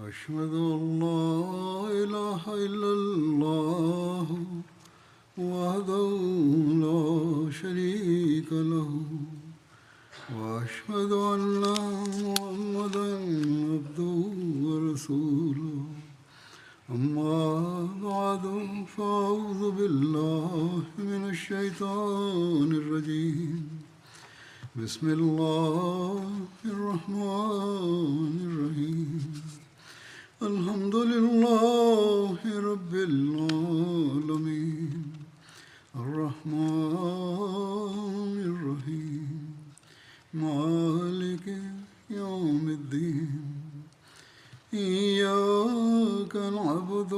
أشهد أن لا إله إلا الله وحده لا شريك له وأشهد أن محمدا عبده ورسوله أما بعد فأعوذ بالله من الشيطان الرجيم بسم الله الرحمن الرحيم الحمد لله رب العالمين الرحمن الرحيم مالك يوم الدين إياك نعبد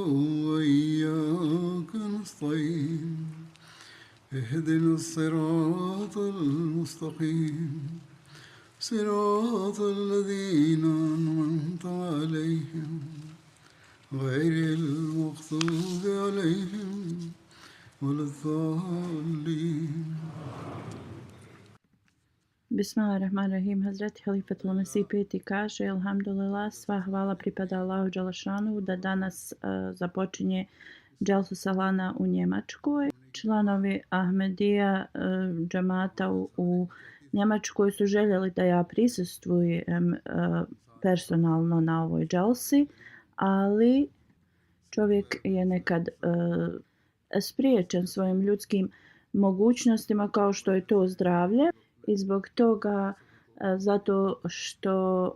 وإياك نستعين اهدنا الصراط المستقيم صراط الذين أنعمت عليهم غير المغضوب عليهم ولا الضالين. Bismillahirrahmanirrahim. Hazreti Halifatul Mesih peti kaže: Alhamdulillah, sva hvala pripada Allahu Đelešanu da danas započinje Dželsu Salana u Njemačkoj. Članovi Ahmedija džamata u Njemačkoj su željeli da ja prisustvujem personalno na ovoj dželsi, ali čovjek je nekad spriječen svojim ljudskim mogućnostima kao što je to zdravlje. I zbog toga, zato što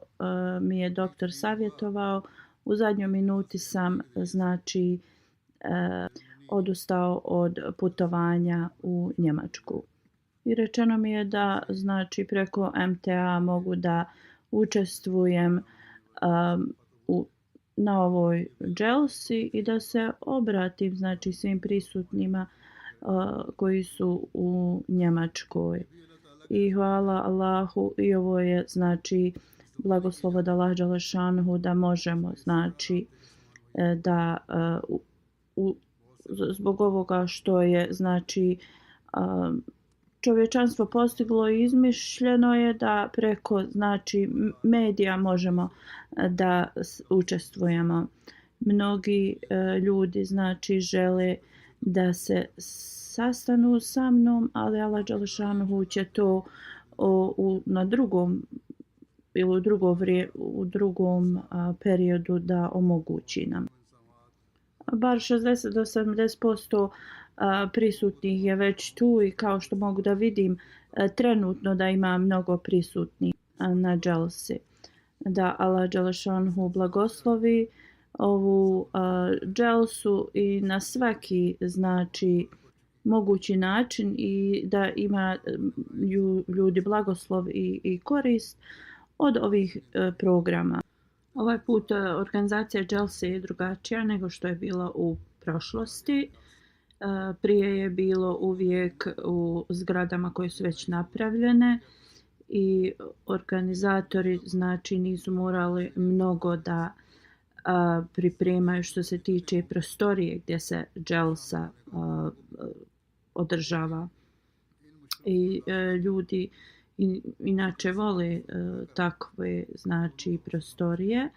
mi je doktor savjetovao, u zadnjoj minuti sam odustao od putovanja u Njemačku. I rečeno mi je da preko MTA mogu da učestvujem na ovoj dželsi i da se obratim svim prisutnima koji su u Njemačkoj. I hvala Allahu, i ovo je blagoslov od Allaha Đelešanuhu da možemo da zbog ovoga što je čovječanstvo postiglo i izmišljeno je da preko medija možemo da učestvujemo. Mnogi ljudi žele da se sastanu sa mnom, ali Allah Đelešanuhu će to na drugom ili u drugom periodu da omogući nam. Bar 60 do 70% prisutnih je već tu i kao što mogu da vidim trenutno da ima mnogo prisutnih na dželsi. Da Allah Đelešanuhu blagoslovi ovu dželsu i na svaki mogući način i da ima ljudi blagoslov i korist od ovih programa. Ovaj put organizacija dželse je drugačija nego što je bila u prošlosti. Prije je bilo uvijek u zgradama koje su već napravljene i organizatori nisu morali mnogo da pripremaju što se tiče prostorije gdje se dželsa održava. I ljudi inače vole takve prostorije,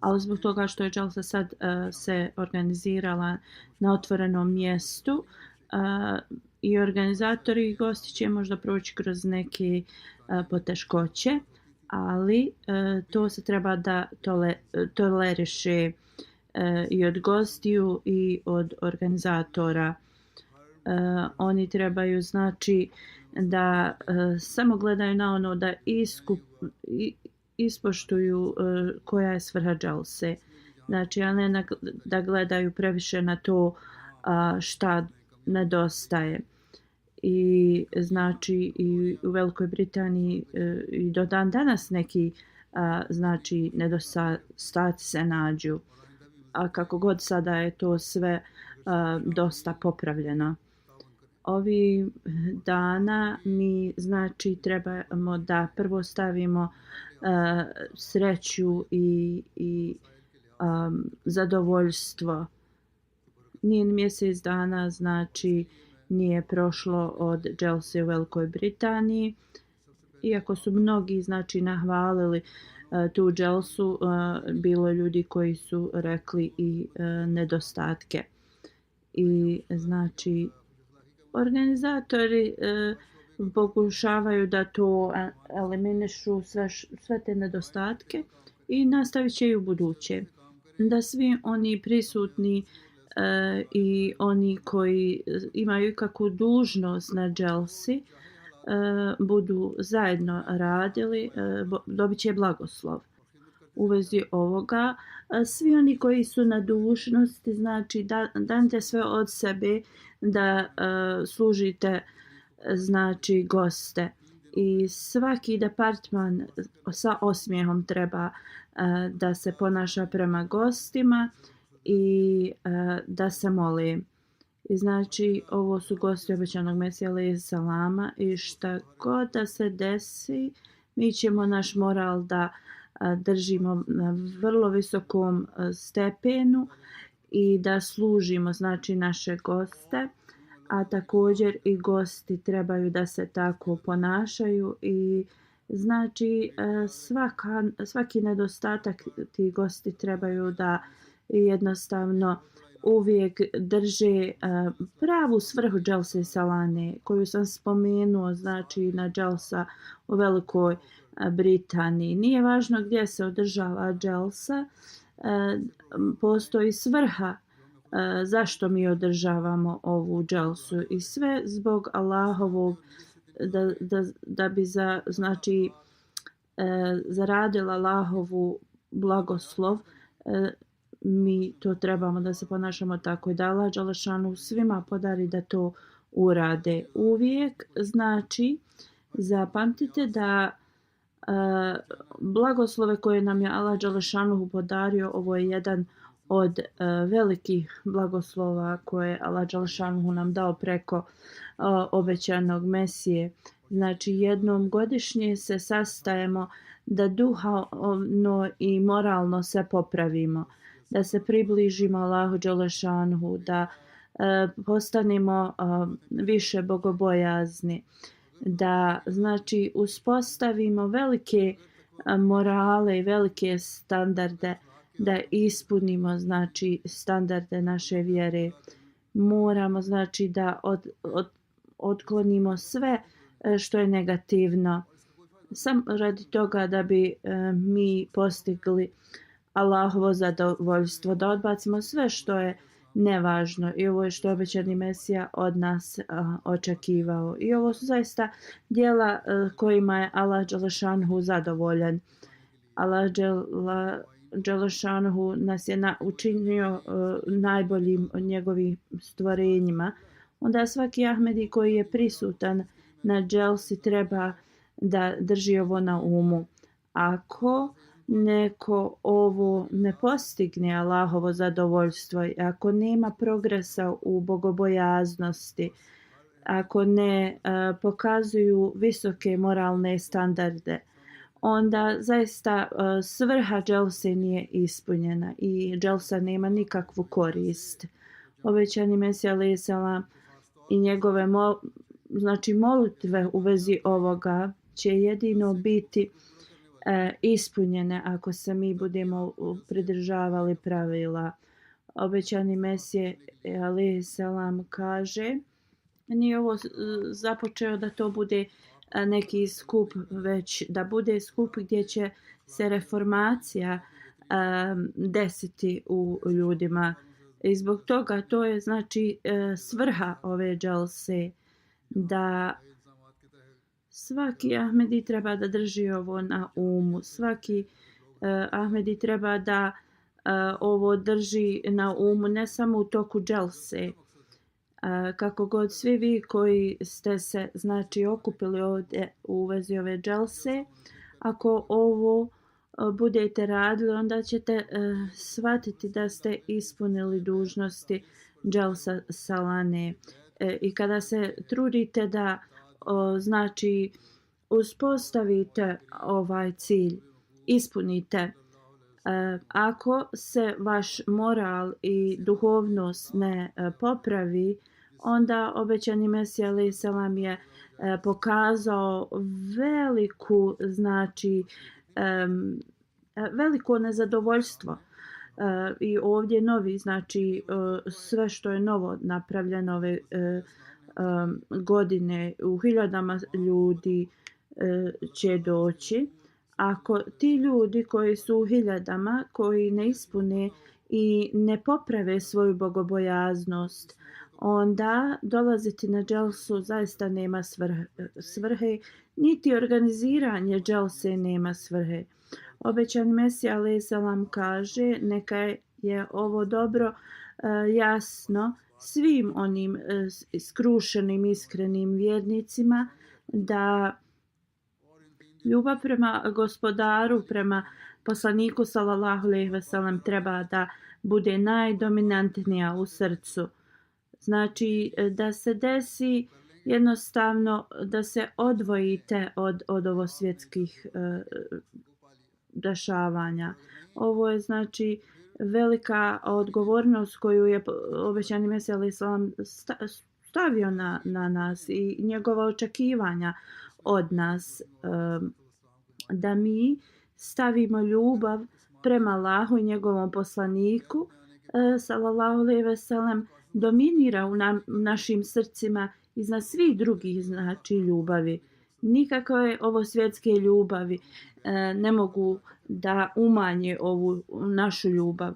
ali zbog toga što je dželsa sad se organizirala na otvorenom mjestu i organizatori i gosti će možda proći kroz neke poteškoće, ali to se treba da toleriše i od gostiju i od organizatora. Oni trebaju da samo gledaju na ono da ispoštuju koja je svrha dželse. A ne da gledaju previše na to šta nedostaje. I i u Velikoj Britaniji i do dan danas neki nedostaci se nađu. A kako god sada je to sve dosta popravljeno. Ovih dana mi trebamo da prvo stavimo sreću i zadovoljstvo. Nije mjesec dana nije prošlo od dželse u Velikoj Britaniji. Iako su mnogi nahvalili tu dželsu, bilo je ljudi koji su rekli i nedostatke. I znači organizatori pokušavaju da to eliminišu sve te nedostatke i nastavit će i u buduće. Da svi oni prisutni i oni koji imaju ikakvu dužnost na dželsi budu zajedno radili, dobit će blagoslov. U vezi ovoga, svi oni koji su na dužnosti, znači danite sve od sebe da služite znači goste. I svaki departman sa osmijehom treba da se ponaša prema gostima i da se moli. I znači ovo su gosti obećanog Mesija alejhi selama i šta god da se desi, mi ćemo naš moral da držimo na vrlo visokom stepenu i da služimo znači naše goste, a također i gosti trebaju da se tako ponašaju i znači svaki nedostatak ti gosti trebaju da jednostavno uvijek drže pravu svrhu dželse salane koju sam spomenuo, znači na dželsa u Velikoj Britaniji. Nije važno gdje se održava dželsa, postoji svrha zašto mi održavamo ovu dželsu i sve zbog Allahovog da bi znači zaradila Allahovu blagoslov. Mi to trebamo da se ponašamo tako i da Allah dželešanu svima podari da to urade uvijek. Znači zapamtite da blagoslove koje nam je Allah dželešanu podario, ovo je jedan od velikih blagoslova koje Allah dželešanu nam dao preko obećanog Mesije. Znači jednom godišnje se sastajemo da duhovno i moralno se popravimo, da se približimo Allahu dželešanhu, da postanemo više bogobojazni, da znači uspostavimo velike morale i velike standarde, da ispunimo znači standarde naše vjere. Moramo znači da otklonimo sve što je negativno, samo radi toga da bi mi postigli Allahovo zadovoljstvo, da odbacimo sve što je nevažno i ovo je što obećani Mesija od nas očekivao. I ovo su zaista djela kojima je Allah dželešanhu zadovoljan. Allah dželešanhu nas je učinio najboljim od njegovih stvorenjima. Onda svaki Ahmedi koji je prisutan na dželsi treba da drži ovo na umu. Ako neko ovo ne postigne Allahovo zadovoljstvo, ako nema progresa u bogobojaznosti, ako ne pokazuju visoke moralne standarde, onda zaista svrha dželse nije ispunjena i dželsa nema nikakvu korist. Obećani Mesija alejhi selam i njegove znači molitve u vezi ovoga će jedino biti ispunjene ako se mi budemo pridržavali pravila. Obećani Mesija alejhi selam kaže, nije ovo započeo da to bude neki skup, već da bude skup gdje će se reformacija desiti u ljudima. I zbog toga to je znači svrha ove dželse, da svaki Ahmedi treba da drži ovo na umu. Svaki Ahmedi treba da ovo drži na umu ne samo u toku dželse. Kako god svi vi koji ste se znači okupili ovdje u vezi ove dželse, ako ovo budete radili, onda ćete shvatiti da ste ispunili dužnosti dželsa salane. I kada se trudite da znači uspostavite ovaj cilj, ispunite. Ako se vaš moral i duhovnost ne popravi, onda obećani Mesija alejhi selam je pokazao veliku znači veliko nezadovoljstvo. I ovdje novi, znači sve što je novo napravljeno ove godine u hiljadama ljudi će doći. Ako ti ljudi koji su u hiljadama, koji ne ispune i ne poprave svoju bogobojaznost, onda dolaziti na dželsu zaista nema svrhe, niti organiziranje dželse nema svrhe. Obećani Mesija alejhi selam kaže neka je ovo dobro jasno svim onim skrušenim iskrenim vjernicima da ljubav prema gospodaru, prema poslaniku sallallahu alejhi ve sellem treba da bude najdominantnija u srcu. Znači da se desi jednostavno da se odvojite od ovo svjetskih dešavanja. Ovo je znači velika odgovornost koju je obećani Mesija alejhi selam stavio na nas i njegova očekivanja od nas da mi stavimo ljubav prema Allahu i njegovom poslaniku sallallahu alejhi ve sellem dominira u našim srcima iznad svih drugih znači ljubavi. Nikakve ovo svjetske ljubavi ne mogu da umanje ovu našu ljubav.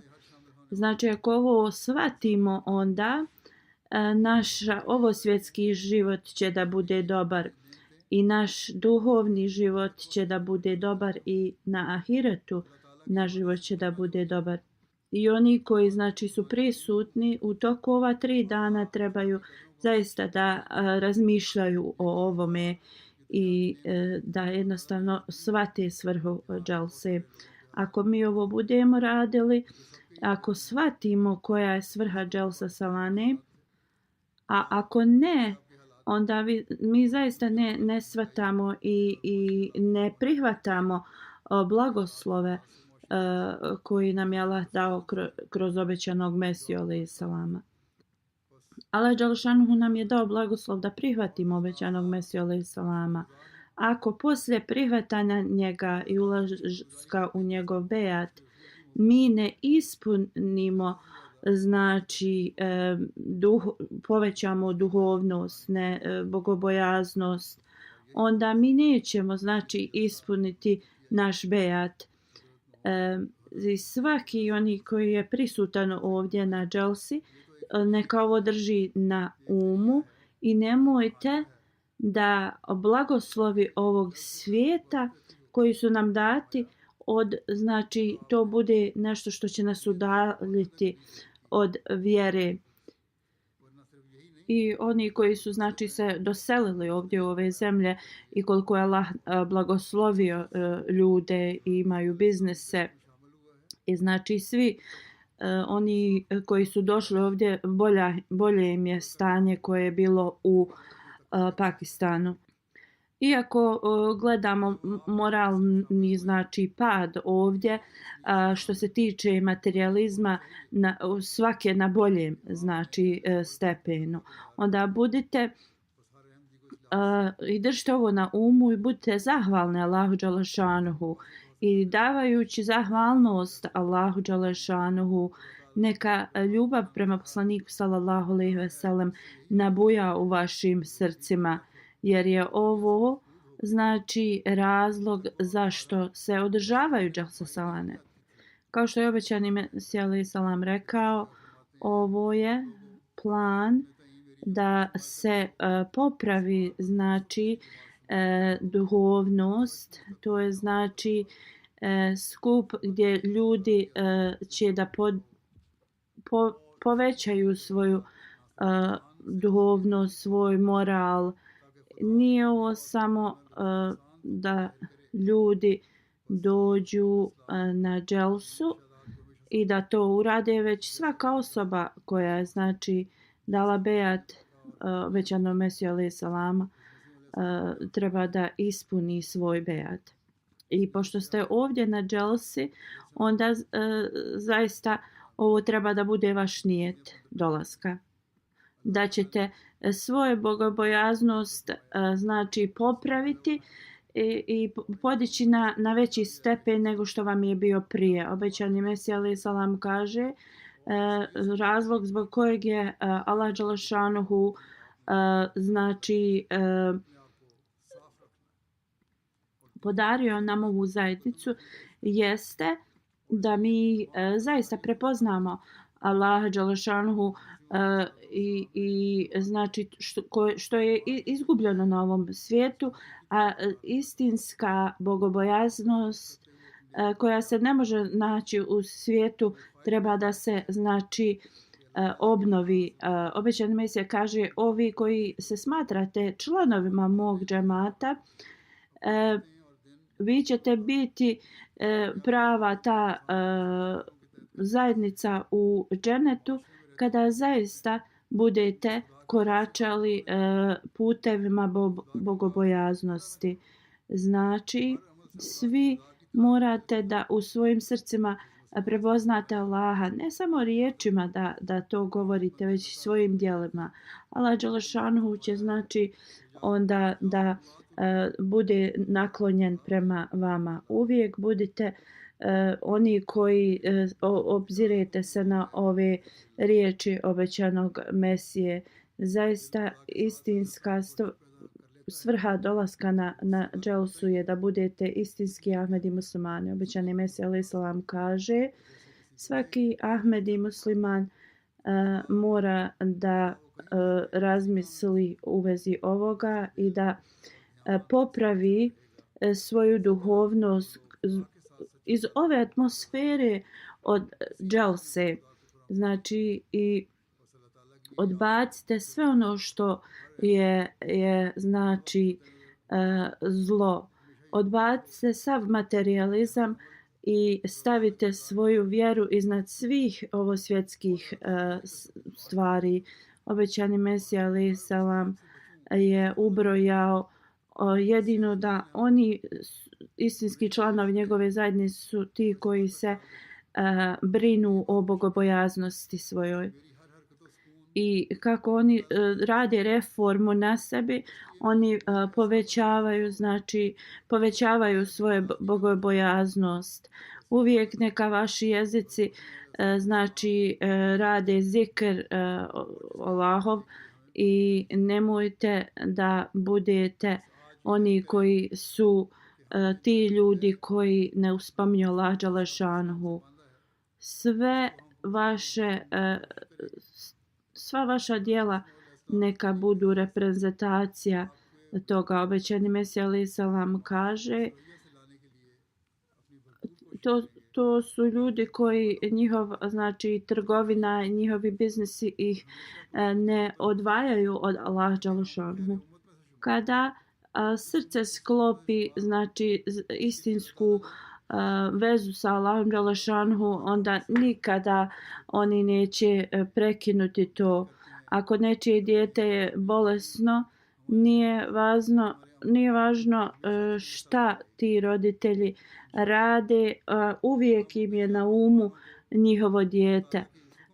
Znači ako ovo shvatimo onda ovo svjetski život će da bude dobar i naš duhovni život će da bude dobar i na ahiretu naš život će da bude dobar. I oni koji znači su prisutni u toku ova 3 dana trebaju zaista da razmišljaju o ovome i da jednostavno shvate svrhu džalse. Ako mi ovo budemo radili, ako shvatimo koja je svrha dželsa salane, a ako ne, onda mi zaista ne shvatamo i ne prihvatamo blagoslove koji nam je Allah dao kroz obećanog Mesiju alejhi selama. Allah dželešanu nam je dao blagoslov da prihvatimo obećanog Mesiju alejhi selama. Ako poslije prihvatanja njega i ulaska u njegov bejat mi ne ispunimo znači povećamo duhovnost, ne bogobojaznost, onda mi nećemo znači ispuniti naš bejat. I svaki oni koji je prisutan ovdje na dželsi neka ovo drži na umu i nemojte da blagoslovi ovog svijeta koji su nam dati znači to bude nešto što će nas udaljiti od vjere. I oni koji su znači se doselili ovdje u ove zemlje i koliko je Allah blagoslovio ljude i imaju biznise i znači svi oni koji su došli ovdje bolje im je stanje koje je bilo u Pakistanu. Iako gledamo moralni znači pad ovdje što se tiče materijalizma svake na boljem znači stepenu, onda budite i držite ovo na umu i budite zahvalni Allahu dželešanuhu i davajući zahvalnost Allahu dželešanuhu neka ljubav prema poslaniku sallallahu alejhi ve sellem nabuja u vašim srcima. Jer je ovo znači razlog zašto se održavaju dželsa salane. Kao što je obećani Mesija alejhi selam rekao, ovo je plan da se popravi znači duhovnost, to je znači skup gdje ljudi će da povećaju svoju duhovnost, svoj moral. Nije ovo samo da ljudi dođu na dželsu i da to urade, već svaka osoba koja je znači dala bejat obećanom Mesiju alejhi selama treba da ispuni svoj bejat. I pošto ste ovdje na dželsi, onda zaista ovo treba da bude vaš nijet dolaska. Da ćete svoju bogobojaznost znači popraviti i podići na veći stepen nego što vam je bio prije. Obećani Mesija alejhi selam kaže razlog zbog kojeg je Allah dželešanuhu znači podario nam ovu zajednicu jeste da mi zaista prepoznamo Allaha dželešanuhu i znači što je izgubljeno na ovom svijetu, a istinska bogobojaznost koja se ne može naći u svijetu treba da se znači obnovi. Obećani Mesija kaže ovi koji se smatrate članovima mog džemata, vi ćete biti prava ta zajednica u dženetu kada zaista budete koračali putevima bogobojaznosti. Znači, svi morate da u svojim srcima prepoznate Allaha, ne samo riječima da to govorite, već i svojim djelima. Allah dželešanuhu će znači onda da bude naklonjen prema vama. Uvijek budite oni koji obzirete se na ove riječi obećanog Mesije. Zaista istinska svrha dolaska na dželsu je da budete istinski Ahmedi muslimani. Obećani Mesija alejhi selam kaže svaki Ahmedi musliman mora da razmisli u vezi ovoga i da popravi svoju duhovnost iz ove atmosfere od dželse. Znači i odbacite sve ono što je znači zlo. Odbacite sav materializam i stavite svoju vjeru iznad svih ovosvjetskih stvari. Obećani Mesija alejhi selam je ubrojao jedino da oni istinski članovi njegove zajednice su ti koji se brinu o bogobojaznosti svojoj. I kako oni rade reformu na sebi, oni povećavaju svoju bogobojaznost. Uvijek neka vaši jezici znači rade zikr Allahov i nemojte da budete oni koji su ti ljudi koji ne uspominju Allah dželešanuhu. Sva vaša djela neka budu reprezentacija toga. Obećani Mesija alejhi selam kaže to su ljudi koji znači trgovina, njihovi biznisi ih ne odvajaju od Allah dželešanuhu. Kada srce sklopi znači istinsku vezu sa Allahom dželešanuhu, onda nikada oni neće prekinuti to. Ako nečije dijete je bolesno, nije važno šta ti roditelji rade, uvijek im je na umu njihovo dijete.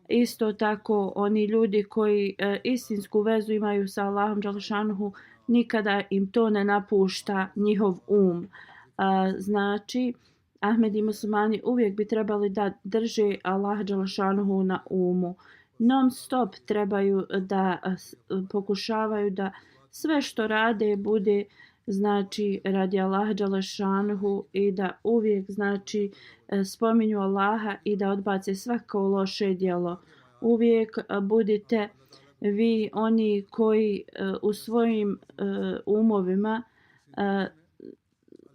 Isto tako oni ljudi koji istinsku vezu imaju sa Allahom dželešanuhu, nikada im to ne napušta njihov znači Ahmedi muslimani uvijek bi trebali da drže Allah dželešanuhu na umu. Non stop trebaju da pokušavaju da sve što rade bude znači radi Allah dželešanuhu i da uvijek znači spominju Allaha i da odbace svako loše djelo. Uvijek budite vi oni koji u svojim umovima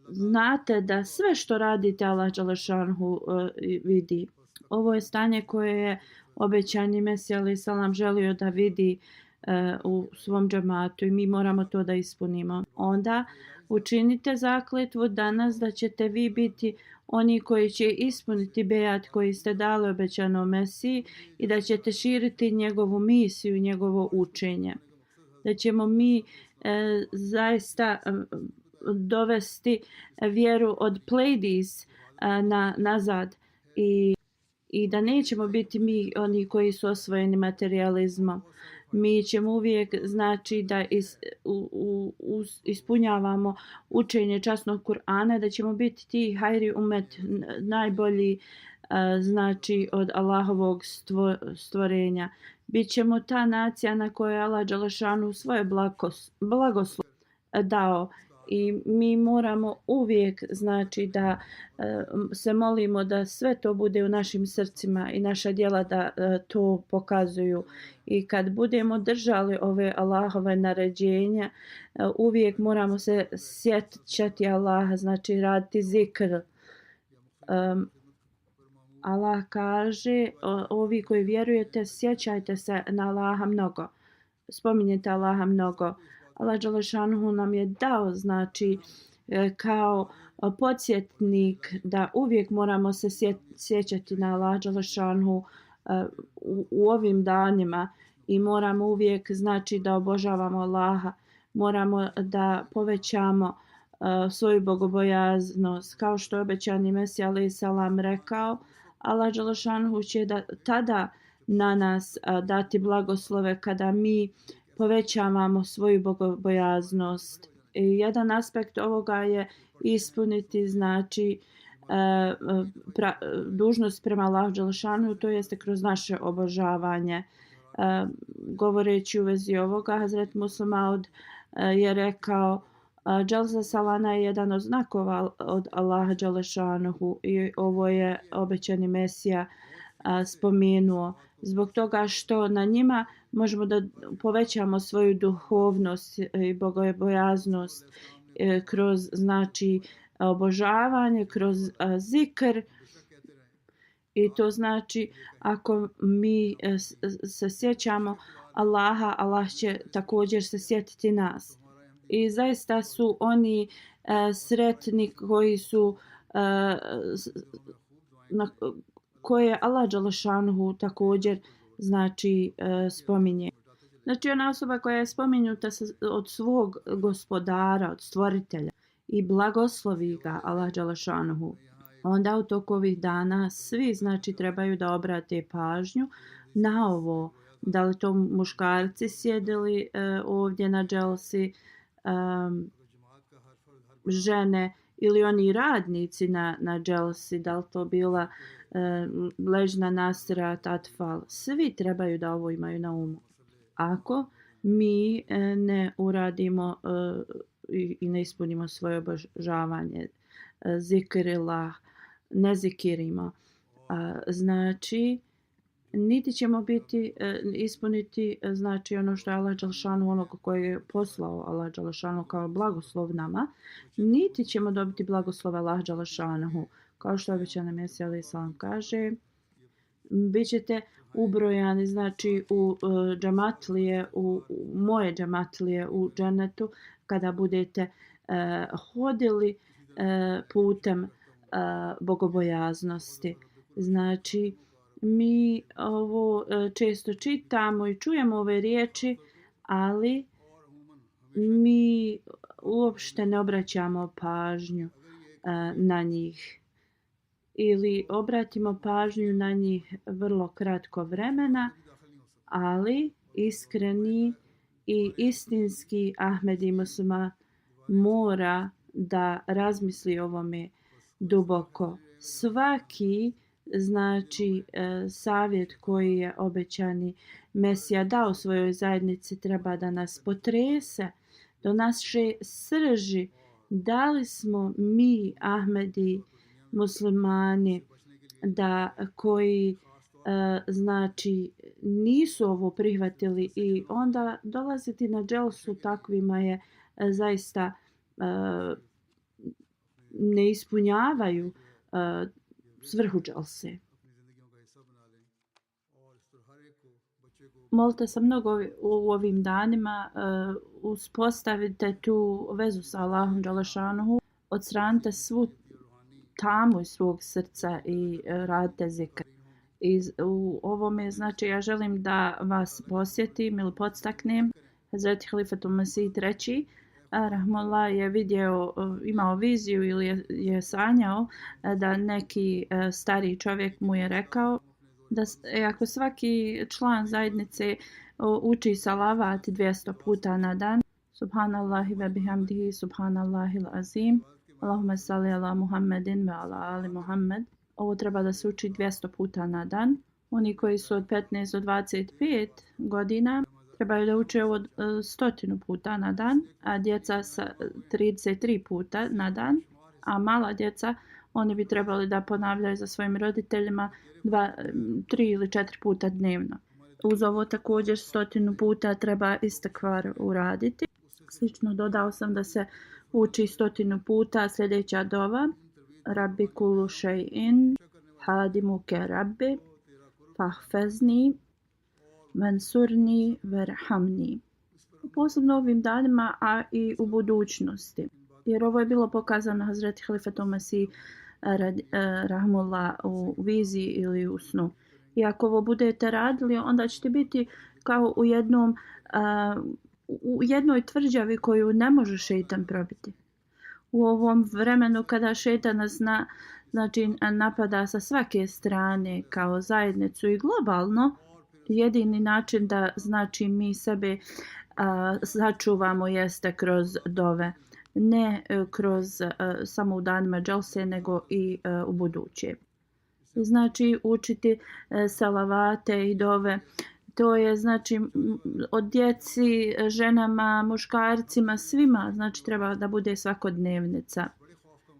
znate da sve što radite Allah dželešanuhu vidi. Ovo je stanje koje je obećani Mesija alejhi selam želio da vidi u svom džematu i mi moramo to da ispunimo. Onda učinite zakletvu danas da ćete vi biti oni koji će ispuniti bejat koji ste dali obećanom Mesiji i da ćete širiti njegovu misiju i njegovo učenje. Da ćemo mi zaista dovesti vjeru od Pleiades nazad i da nećemo biti mi oni koji su osvojeni materializmom, Mi ćemo uvijek znači da ispunjavamo učenje časnog Kur'ana, da ćemo biti ti hajri umet, najbolji znači od Allahovog stvorenja. Bićemo ta nacija na kojoj Allah dželešanu svoje blagoslov dao. I mi moramo uvijek znači da se molimo da sve to bude u našim srcima i naša djela da to pokazuju. I kad budemo držali ove Allahove naređenja, uvijek moramo se sjećati Allaha, znači raditi zikr. Allah kaže, ovi koji vjerujete, sjećajte se na Allaha mnogo. Spominjete Allaha mnogo. Allah dželešanu nam je dao znači kao podsjetnik da uvijek moramo se sjećati na Allah dželešanu u ovim danima i moramo uvijek znači da obožavamo Allaha, moramo da povećamo svoju bogobojaznost, kao što je obećani Mesija alejhi selam rekao. Allah dželešanu će tada na nas dati blagoslove kada mi povećavamo svoju bogobojaznost. I jedan aspekt ovoga je ispuniti znači dužnost prema Allahu dželešanu, to jeste kroz naše obožavanje. Govoreći u vezi ovoga, Hazret Musleh Maud je rekao, Dželsa Salana je jedan od znakova od Allaha dželešanuhu i ovo je obećani Mesija spomenuo. Zbog toga što na njima možemo da povećamo svoju duhovnost i bogobojaznost kroz znači obožavanje, kroz zikr. I to znači ako mi se sjećamo Allaha, Allah će također se sjetiti nas. I zaista su oni sretni koji su koje Allah dželešanuhu također znači spominje. Znači ona osoba koja je spomenuta od svog gospodara, od stvoritelja i blagoslovi ga Allah dželešanuhu, onda u toku ovih dana svi znači trebaju da obrate pažnju na ovo. Da li to muškarci sjedili ovdje na dželsi, žene ili oni radnici na dželsi, da li to bila ležna nasira, tatfal, svi trebaju da ovo imaju na umu. Ako mi ne uradimo i ne ispunimo svoje obožavanje, zikrillah, ne zikirimo, znači niti ćemo biti ispuniti znači ono što je Allah dželešanu, onog koji je poslao Allah dželešanu kao blagoslov nama, niti ćemo dobiti blagoslov Allah dželešanu, kao što obećani Mesija alejhi selam kaže, bićete ubrojani znači u džamatlije, u moje džamatlije u džennetu kada budete hodili putem bogobojaznosti. Znači mi ovo često čitamo i čujemo ove riječi, ali mi uopšte ne obraćamo pažnju na njih. Ili obratimo pažnju na njih vrlo kratko vremena, ali iskreni i istinski Ahmedi Muslima mora da razmisli o ovome duboko. Svaki znači savjet koji je obećani Mesija dao svojoj zajednici treba da nas potrese do naše srži. Da li smo mi Ahmedi muslimani da koji znači nisu ovo prihvatili i onda dolaziti na dželsu takvima je zaista ne ispunjavaju svrhu dželse. Molite se mnogo u ovim danima, uspostavite tu vezu sa Allahom dželešanuhu, odstranite svu tamu iz svog srca i radite zikr. I u ovome znači ja želim da vas posjetim ili podstaknem. Hazreti Halifatul Mesih III rahmullah je imao viziju ili je sanjao da neki stari čovjek mu je rekao Ako svaki član zajednice uči salavat 200 puta na dan, subhanallahi ve bihamdihi, subhanallahil azim, Allahumma salli ala Muhammedin ve ala ali Muhammed. Ovo treba da se uči 200 puta na dan. Oni koji su od 15 do 25 godina trebaju da uče ovo 100 puta na dan, a djeca sa 33 puta na dan, a mala djeca oni bi trebali da ponavljaju za svojim roditeljima 3 ili 4 puta dnevno. Uz ovo također 100 puta treba istikvar uraditi. Slično dodao sam da se uči 100 puta sljedeća dova. Rabbi kullu shay'in hadimuke rabbi fahfezni vensurni verhamni. Posebno ovim danima, a i u budućnosti. Jer ovo je bilo pokazano Hazreti Halifatu Mesih rahmullah u viziji ili u snu. I ako ovo budete radili, onda ćete biti kao u jednoj tvrđavi koju ne može šejtan probiti. U ovom vremenu kada šejtan nas napada sa svake strane kao zajednicu i globalno, jedini način da mi sebe sačuvamo jeste kroz dove. Ne kroz samo u danima dželse, nego i u buduće. Znači učiti salavate i dove. To je od djeci, ženama, muškarcima, svima treba da bude svakodnevnica.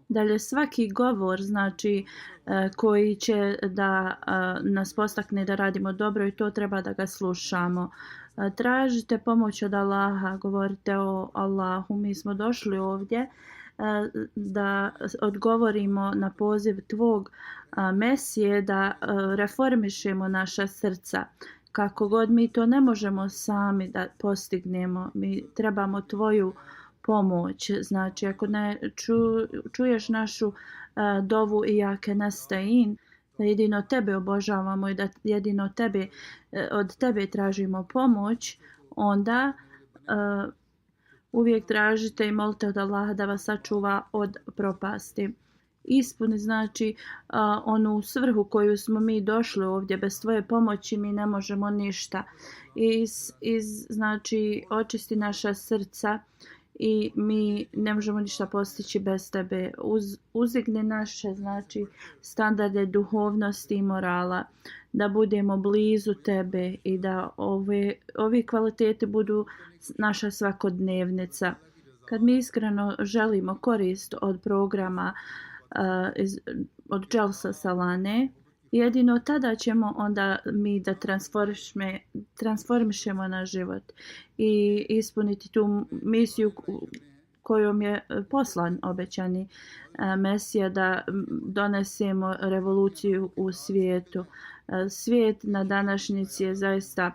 Dalje svaki govor koji će da nas postakne da radimo dobro i to treba da ga slušamo. Tražite pomoć od Allaha, govorite o Allahu, mi smo došli ovdje da odgovorimo na poziv tvog Mesije, da reformišemo naša srca. Kako god mi to ne možemo sami da postignemo, mi trebamo tvoju pomoć. Znači, ako ne čuješ našu dovu Iyake nasta'in, da jedino tebe obožavamo i da jedino od tebe tražimo pomoć, onda uvijek tražite i molite od Allaha da vas sačuva od propasti. Ispuni onu svrhu koju smo mi došli ovdje. Bez tvoje pomoći mi ne možemo ništa. Očisti naša srca i mi ne možemo ništa postići bez tebe. Uzdigni naše standarde duhovnosti i morala, da budemo blizu tebe i da ovi kvaliteti budu naša svakodnevnica. Kad mi iskreno želimo korist od programa od Dželsa Salane, jedino tada ćemo onda mi da transformišemo naš život i ispuniti tu misiju kojom je poslan obećani Mesija, da donesemo revoluciju u svijetu. Svijet na današnjici je zaista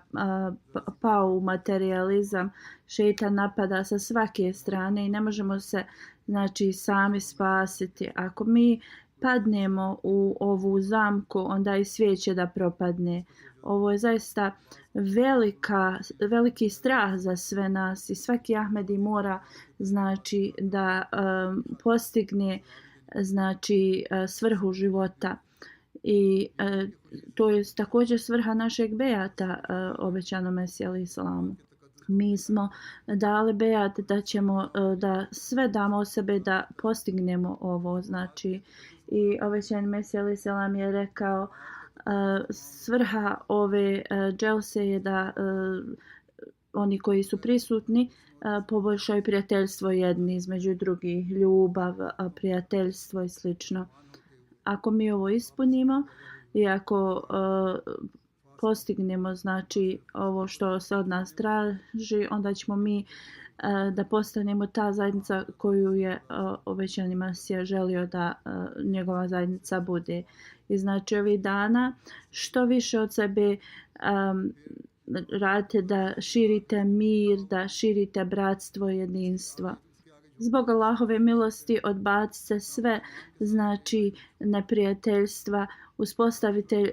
pao u materijalizam. Šejtan napada sa svake strane i ne možemo se sami spasiti. Ako mi padnemo u ovu zamku, onda i svijet će da propadne. Ovo je zaista veliki strah za sve nas i svaki Ahmedi mora da postigne svrhu života. I to je također svrha našeg bejata obećanom Mesiji alejhi selamu. Mi smo dali bejat da ćemo da sve damo od sebe da postignemo ovo. I obećani Mesija alejhi selam je rekao svrha ove dželse je da oni koji su prisutni poboljšaju prijateljstvo jedni između drugih, ljubav, prijateljstvo i slično. Ako mi ovo ispunimo i ako postignemo ovo što se od nas traži, onda ćemo mi da postanemo ta zajednica koju je obećani Mesija želio da njegova zajednica bude. I ovih dana što više od sebe radite da širite mir, da širite bratstvo i jedinstvo. Zbog Allahove milosti odbacite sve neprijateljstva, uspostavite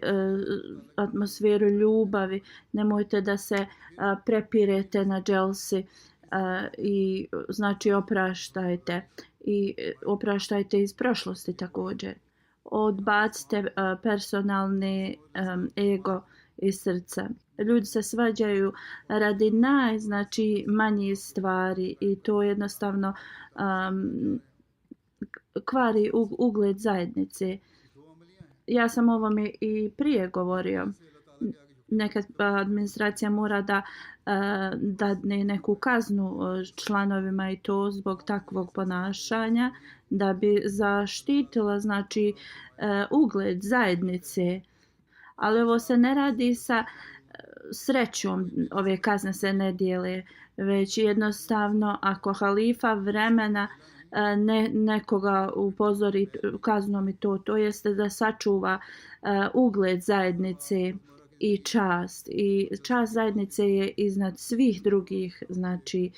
atmosferu ljubavi, nemojte da se prepirete na dželsi i opraštajte i opraštajte iz prošlosti također. odbacite personalni ego iz srca. Ljudi se svađaju radi znači manjih stvari i to jednostavno kvari ugled zajednice. Ja sam o ovome i prije govorio. Nekad administracija mora da dadne neku kaznu članovima i to zbog takvog ponašanja da bi zaštitila znači ugled zajednice. Ali ovo se ne radi sa srećom, ove kazne se ne dijele, već jednostavno ako halifa vremena nekoga upozori kaznom i to jeste da sačuva ugled zajednice i čast. I čast zajednice je iznad svih drugih znači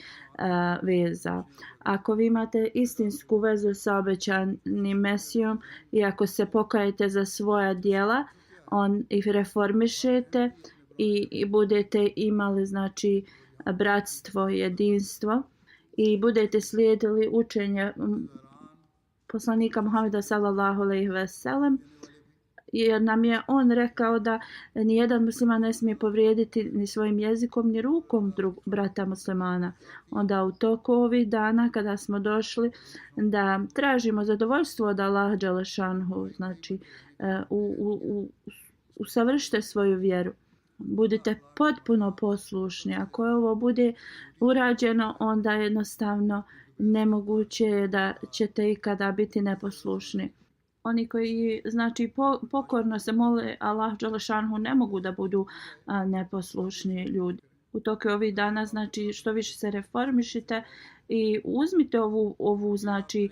veza. Ako vi imate istinsku vezu sa obećanim Mesijom i ako se pokajete za svoja djela, on ih reformišete i budete imali znači bratstvo, jedinstvo i budete slijedili učenje poslanika Muhameda sallallahu alejhi ve sellem, jer nam je on rekao da nijedan musliman ne smije povrijediti ni svojim jezikom ni rukom brata muslimana. Onda u toku ovih dana kada smo došli da tražimo zadovoljstvo od Allaha dželešanhu, znači usavršite svoju vjeru. Budite potpuno poslušni. Ako ovo bude urađeno, onda jednostavno nemoguće je da ćete ikada biti neposlušni. Oni koji znači pokorno se mole Allah dželešanhu ne mogu da budu neposlušni ljudi. U toku ovih dana znači što više se reformišite i uzmite ovu znači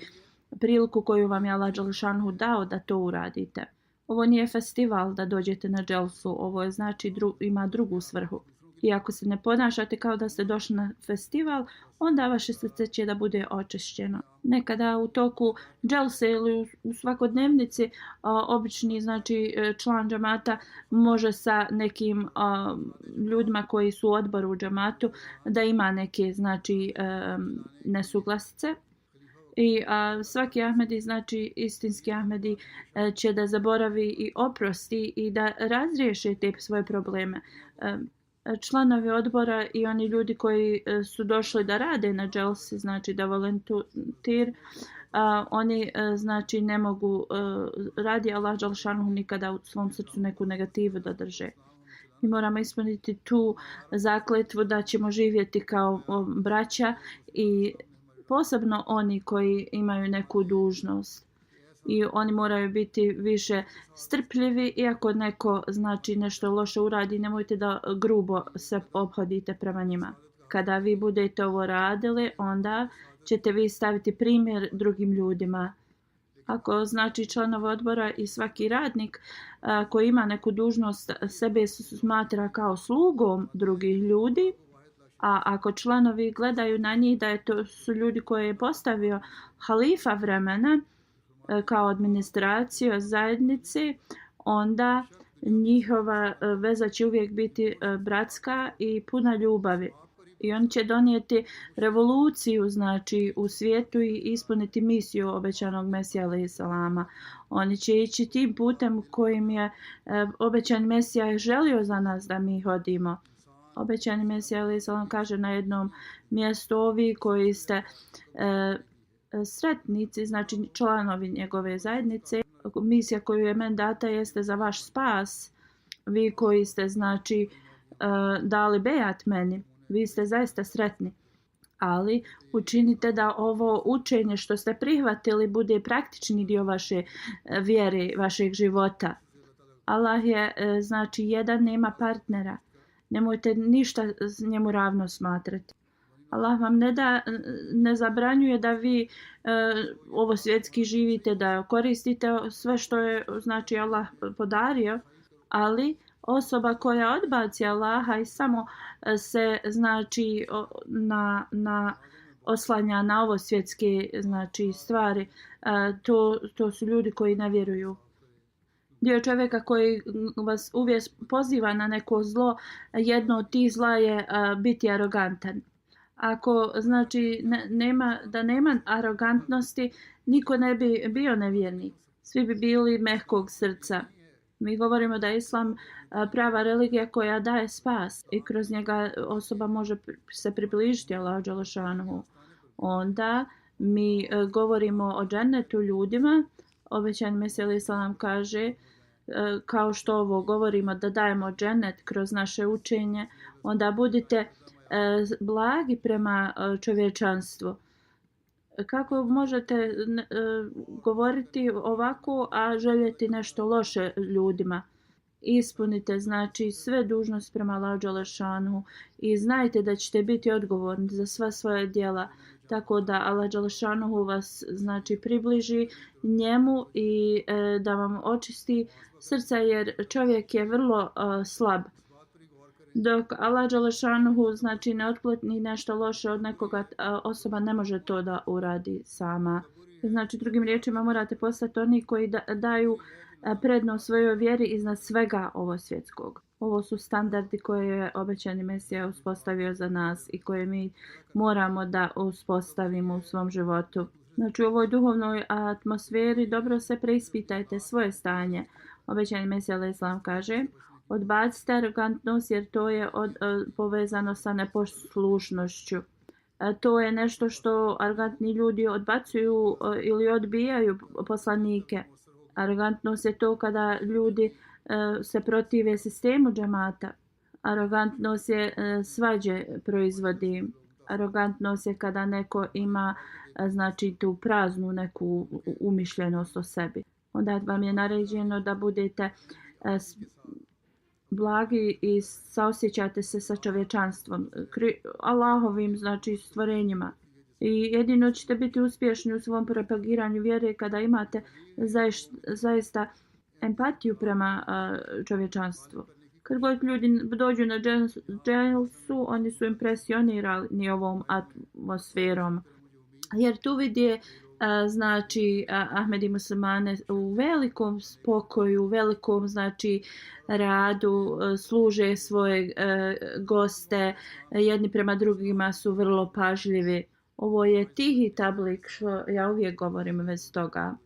priliku koju vam je Allah dželešanhu dao da to uradite. Ovo nije festival da dođete na dželsu, ovo je znači ima drugu svrhu. I ako se ne ponašate kao da ste došli na festival, onda vaše srce će da bude očišćeno. Nekada u toku dželse ili u svakodnevnici obični znači član džamata može sa nekim ljudima koji su u odboru u džamatu da ima neke znači nesuglasice. I svaki Ahmedi, znači istinski Ahmedi, će da zaboravi i oprosti i da razriješe te svoje probleme. Članovi odbora i oni ljudi koji su došli da rade na dželsi, znači da volontir, oni znači ne mogu radi Allah dželšanhu nikada u svom srcu neku negativu da drže. Mi moramo ispuniti tu zakletvu da ćemo živjeti kao braća i posebno oni koji imaju neku dužnost. I oni moraju biti više strpljivi i ako neko znači nešto loše uradi, nemojte da grubo se ophodite prema njima. Kada vi budete ovo radili, onda ćete vi staviti primjer drugim ljudima. Ako znači članov odbora i svaki radnik koji ima neku dužnost sebe smatra kao slugom drugih ljudi, a ako članovi gledaju na njih da su ljudi koje je postavio halifa vremena kao administracija zajednice, onda njihova veza će uvijek biti bratska i puna ljubavi. I on će donijeti revoluciju znači u svijetu i ispuniti misiju obećanog Mesija alejhi salama. Oni će ići tim putem kojim je obećan Mesija želio za nas da mi hodimo. Obećani Mesija alejhi salam kaže na jednom mjestu: ovi koji ste sretnici, znači članovi njegove zajednice, misija koju je meni data jeste za vaš spas. Vi koji ste znači dali bejat meni, vi ste zaista sretni. Ali učinite da ovo učenje što ste prihvatili bude praktični dio vaše vjere, vašeg života. Allah je znači jedan, nema partnera. Nemojte ništa njemu ravno smatrati. Allah vam ne zabranjuje da vi ovo svjetski živite, da koristite sve što je znači Allah podario, ali osoba koja odbaci Allaha i samo se znači oslanja na ovo svjetske znači stvari, to su ljudi koji ne vjeruju. Dio čovjeka koji vas uvijek poziva na neko zlo, jedno od tih zla je biti arogantan. Ako znači nema arogantnosti, niko ne bi bio nevjernik. svi bi bili mehkog srca. Mi govorimo da je islam prava religija koja daje spas i kroz njega osoba može se približiti Allahu dželešanu. Onda mi govorimo o džennetu ljudima. Obećani Mesija alejhi selam kaže kao što ovo govorimo da dajemo džennet kroz naše učenje, onda budite blagi prema čovječanstvu. Kako možete govoriti ovako, a željeti nešto loše ljudima? Ispunite znači sve dužnosti prema Allahu dželešanu i znajte da ćete biti odgovorni za sva svoja djela, tako da Allah dželešanu vas znači približi njemu i da vam očisti srca, jer čovjek je vrlo slab. Dok Allah dželešanu znači ne otkloni nešto loše od nekoga, osoba ne može to da uradi sama. Znači drugim riječima morate postati oni koji daju prednost svojoj vjeri iznad svega ovo svjetskog. Ovo su standardi koje je obećani Mesija uspostavio za nas i koje mi moramo da uspostavimo u svom životu. Znači u ovoj duhovnoj atmosferi dobro se preispitajte svoje stanje. Obećani Mesija alejhi selam kaže: odbacite arogantnost jer to je povezano sa neposlušnošću. To je nešto što arogantni ljudi odbacuju ili odbijaju poslanike. Arogantnost je to kada ljudi se protive sistemu džemata. Arogantnost je svađe proizvodi. Arogantnost je kada neko ima znači tu praznu neku umišljenost o sebi. Onda vam je naređeno da budete blagi i saosjećate se sa čovječanstvom, Allahovim znači stvorenjima. I jedino ćete biti uspješni u svom propagiranju vjere kada imate zaista empatiju prema čovječanstvu. Kad god ljudi dođu na dželsu, oni su impresionirani ovom atmosferom. Jer tu vidje znači Ahmedi muslimane u velikom spokoju, u velikom znači radu, služe svoje goste, jedni prema drugima su vrlo pažljivi. Ovo je tihi tablik, što ja uvijek govorim bez toga.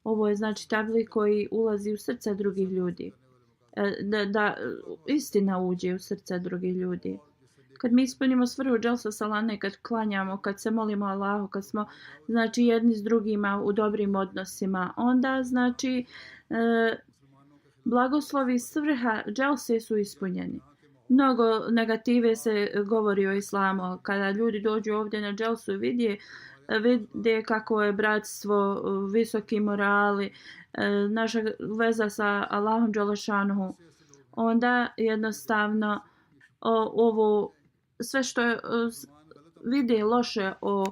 Ovo je znači tablik koji ulazi u srca drugih ljudi. Da istina uđe u srca drugih ljudi. Kad mi ispunimo svrhu dželsa salane, kad klanjamo, kad se molimo Allahu, kad smo znači jedni s drugima u dobrim odnosima, onda znači blagoslovi svrha dželse su ispunjeni. Mnogo negative se govori o islamu. Kada ljudi dođu ovdje na dželsu vide kako je bratstvo, visoki morali, naša veza sa Allahom dželešanuhu, onda jednostavno ovo sve što vide loše o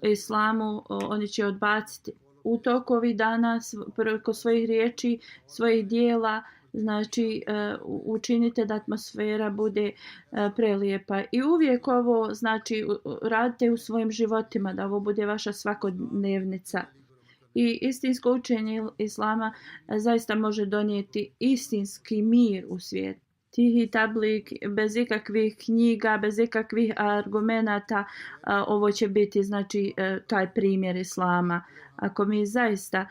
islamu oni će odbaciti. U toku ovih dana preko svojih riječi, svojih dijela, znači učinite da atmosfera bude prelijepa. I uvijek ovo znači radite u svojim životima, da ovo bude vaša svakodnevnica. I istinsko učenje islama zaista može donijeti istinski mir u svijet. Tihi tablik, bez ikakvih knjiga, bez ikakvih argumenata, ovo će biti znači taj primjer islama. Ako mi zaista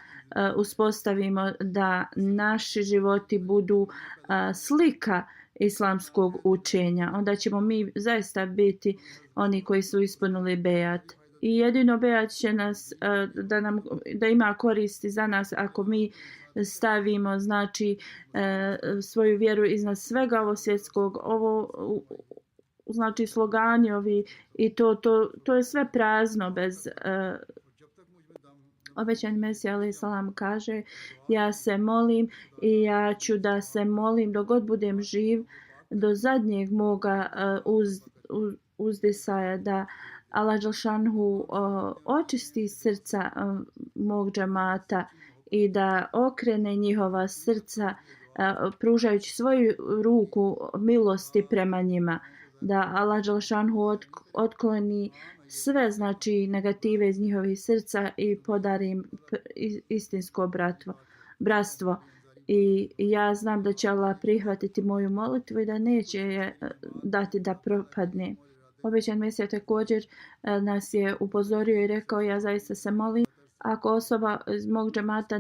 uspostavimo da naši životi budu slika islamskog učenja, onda ćemo mi zaista biti oni koji su ispunili bejat. I jedino bejat će nas da ima koristi za nas ako mi stavimo znači svoju vjeru iznad svega ovo svjetskog, ovo znači slogani ovi i to je sve prazno bez obećani Mesija alejhi selam kaže: ja se molim i ja ću da se molim dok god budem živ do zadnjeg moga uzdisaja, da Allah dželšanhu očisti srca mog džemata i da okrene njihova srca pružajući svoju ruku milosti prema njima, da Allah dželšanhu otkloni sve znači negative iz njihovih srca i podari im istinsko bratstvo. I ja znam da će Allah prihvatiti moju molitvu i da neće je dati da propadne. Obećan Mesija također nas je upozorio i rekao: ja zaista se molim ako osoba iz mog džemata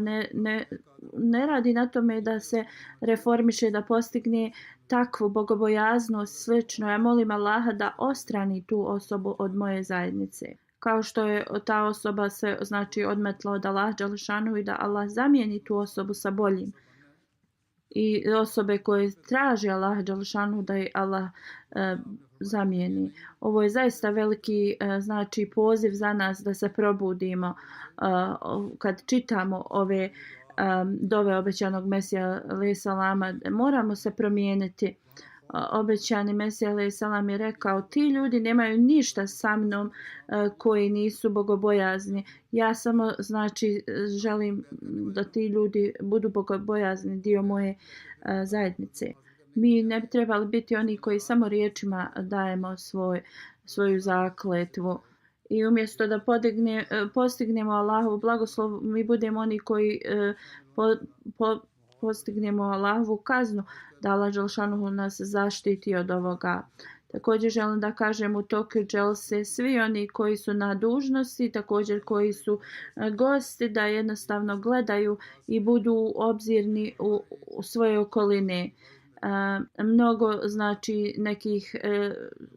ne radi na tome da se reformiše, da postigne takvu bogobojaznost slično, ja molim Allaha da ostrani tu osobu od moje zajednice. Kao što je ta osoba se znači odmetla od Allaha dželešanu i da Allah zamijeni tu osobu sa boljim. I osobe koje traže Allaha dželešanu da je Allah zamijeni. Ovo je zaista veliki znači poziv za nas da se probudimo kad čitamo ove dove obećanog Mesija alejhi salama. Moramo se promijeniti. Obećani Mesija alejhi salam je rekao: ti ljudi nemaju ništa sa mnom koji nisu bogobojazni. Ja samo znači želim da ti ljudi budu bogobojazni, dio moje zajednice. Mi ne bi trebali biti oni koji samo riječima dajemo svoju zakletvu. I umjesto da postignemo Allahovu blagoslov, mi budemo oni koji postignemo Allahovu kaznu, da Allah dželešanu nas zaštiti od ovoga. Također želim da kažem u toku dželse svi oni koji su na dužnosti, također koji su gosti, da jednostavno gledaju i budu obzirni u svoje okoline. Mnogo znači nekih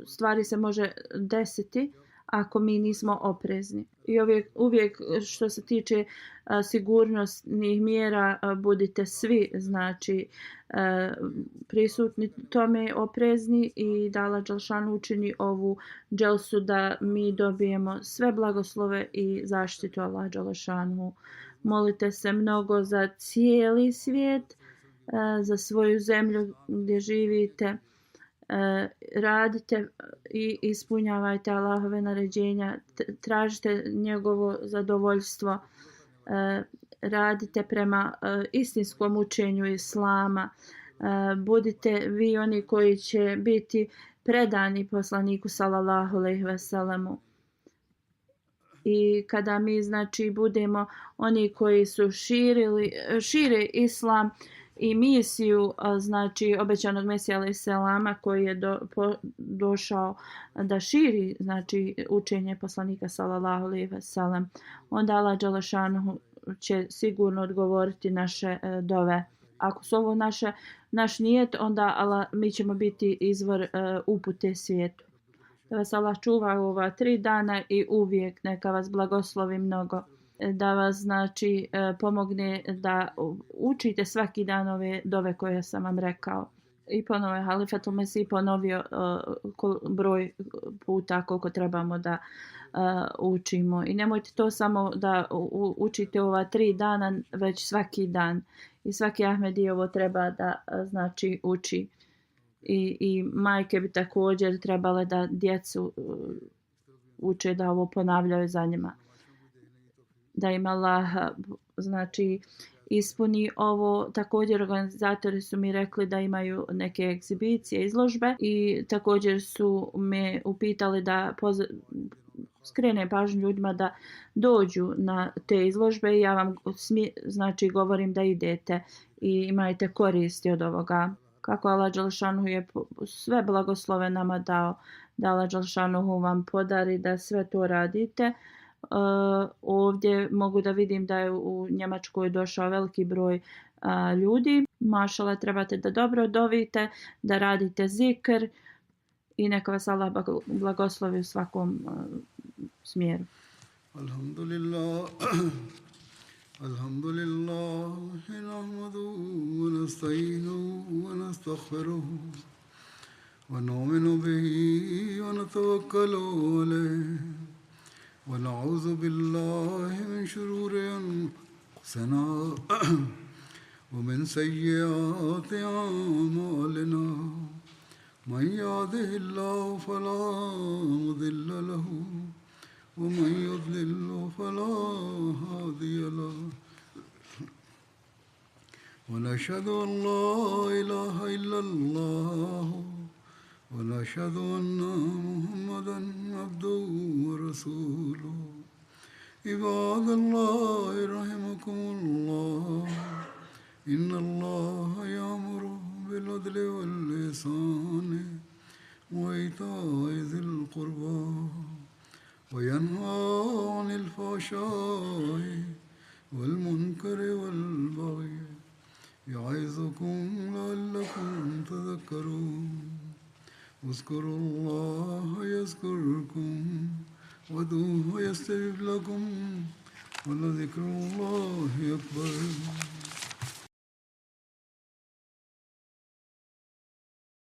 stvari se može desiti ako mi nismo oprezni. I uvijek što se tiče sigurnosnih mjera budite svi znači prisutni tome, oprezni i da Allah dželešanu učini ovu dželsu da mi dobijemo sve blagoslove i zaštitu Allah dželešanu. Molite se mnogo za cijeli svijet, za svoju zemlju gdje živite. Radite i ispunjavajte Allahove naređenja, tražite njegovo zadovoljstvo, radite prema istinskom učenju Islama, budite vi oni koji će biti predani poslaniku sallallahu alejhi ve sellemu. I kada mi znači budemo oni koji su šire islam i misiju znači obećanog Mesija alejhi selama koji je došao da širi znači učenje poslanika sallallahu alejhi ve sellem, onda Allah dželešanu će sigurno odgovoriti naše dove. Ako su ovo naš nijet, onda mi ćemo biti izvor upute svijetu. Da vas Allah čuva u ova 3 dana i uvijek neka vas blagoslovi mnogo. Da vas znači pomogne da učite svaki dan ove dove koje sam vam rekao. I ponovo je Halifatul Mesih ponovio broj puta koliko trebamo da učimo. I nemojte to samo da učite ova 3 dana, već svaki dan. I svaki Ahmedi ovo treba da znači uči. I majke bi također trebale da djecu uče da ovo ponavljaju za njima. Da im Allah znači ispuni ovo. Također organizatori su mi rekli da imaju neke egzibicije, izložbe i također su me upitali da skrene pažnju ljudima da dođu na te izložbe i ja vam znači govorim da idete i imajte koristi od ovoga. Kako Allah dželešanu je sve blagoslove nama dao, da Allah dželešanu vam podari da sve to radite. Ovdje mogu da vidim da je u Njemačkoj došao veliki broj ljudi. Mašala, trebate da dobro dovite, da radite zikr i neka vas Allah blagoslovi u svakom smjeru. Alhamdulillah. Alhamdulillah, nahmaduhu wa nasta'inuhu wa nastaghfiruhu wa nu'minu bihi wa natawakkalu alayhi wa na'udhu billahi min shururi anfusina wa min sayyiati a'malina. Man yahdihillahu fala mudilla lahu ومن يضلل فلا هادي له ونشهد أن لا إله إلا الله ونشهد أن محمدا عبده ورسوله عباد الله رحمكم الله إن الله يأمر بالعدل والإحسان وإيتاء ذي القربى وينهى عن الفحشاء والمنكر والبغي يعظكم لعلكم تذكرون اذكروا الله يذكركم وادعوه يستجب لكم ولذكر الله أكبر